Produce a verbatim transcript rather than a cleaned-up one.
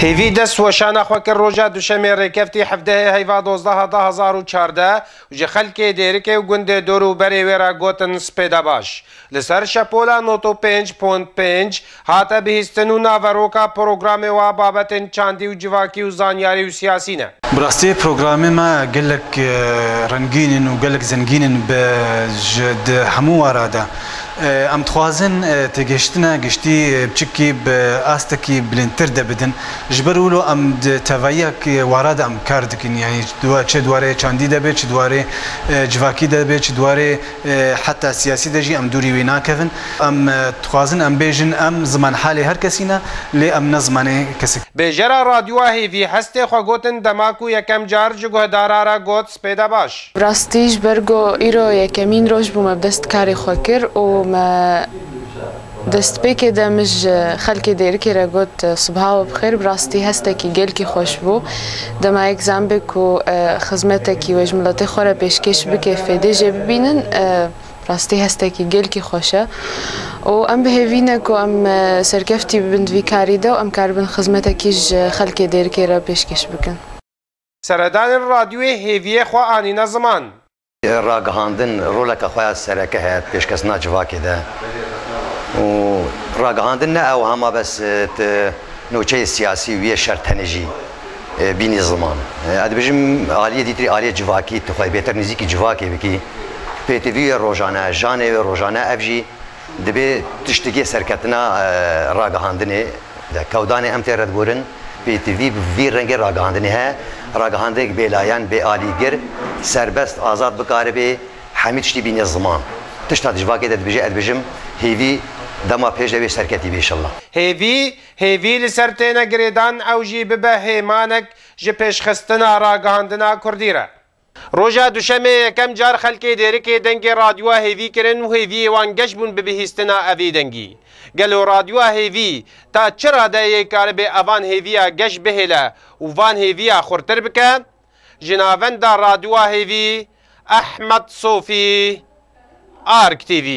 Hêvî dest weşana xwe kir roja Duşemê rêkeftî hevdehê heyva dozdeh du hezar û çardeh û ji xelkê Dêrikê û gundê dor û berê wê re gotin spêde baş. Li ser şepola nod û pênc ponî pênc hate bihîstin û naveroka programê wa babetên çandî û civakî û zanyarî û siyasî ne. Bi rastî programê me gelek, e, rengîn in û gelek zengîn in bi ji, di hemû wara de. E, em dixwazin, e, têgihiştina giştî, e, biçikî bi astekî bilindtir de bidin. Ji ber wilo em di tevayiyek wara de em kar dikin. Yanî çi di wa-, çi di warê çandî de be, çi di warê, e, civakî de be, çi di warê, e, heta siyasî de jî em dûrî wî nakevin. Em, e, dixwazin em bêjin, em ziman halê her kesî ne, lê em ne zimanê kesek. Bêjera Radyoya Hêvî hestê xwe gotin dema ku yekem car ji guhdaran re got spêde baş. Bi rastî ji ber ku îro yekemîn roj bû me bi dest karê xwe kir û me destpêkê de min ji xelkê Dêrikê re got, "Sibaha we bi xêr." Bi rastî hestekî gelkî xweş bû. Dema yek zan bê ku, e, xizmetekî we ji miletê xwe re pêşkêş bike, fêdê jê bibînin, e, rastî hestekî gelkî xweş e. Û em bi hêvî ne ku em, e, serkeftî bibin di vî karî de û em karibin xizmetekî ji xelkê Dêrikê re pêşkêş bikin. Seredanên Radyoyê Hêviyê xwe anîne ziman. Ragihandin roleke xwe ya sereke heye di pêşketina civakê de. Û ragihandin ne ew hema bes, e, ti nûçeyê siyasî û yê şer tenê jî, e, bînî ziman. E, ez dibêjim aliyê dîtirî, aliyê civakî, tu xwe bêtir nêzîkî civakê bikî. Pêtivî wê rojane, janê wê rojane, ev jî dibê tiştekî serketina, e, ragihandinê de. Kewdanê em tê re digorin, pêtivî bi vî rengê ragihandinê he, ragihandek bêlayan, bê alîgir, serbest, azad bikaribê hemî tiştî bîne ziman. Tişta di civakê de dibêje, ez dibêjim, hêvî dema pêş de wê serketî bê, inşallah. Hêvî, hêvî li ser têne girêdan, ew jî bibe hêmanek ji pêşxistina ragihandina kurdî re. Roja Duşemê yekem car xelkê Dêrikê dengê Radyoya Hêvî kirin û hêviyê wan geş bûn bi bihîstina evî dengî. Gelo Radyoya Hêvî ta çi radeyê karibe evan hêviya geş bihêle û van hêviya xurtir bike? Ji navenda Radyoya Hêvî, Ehmed Sofî, Ark T V.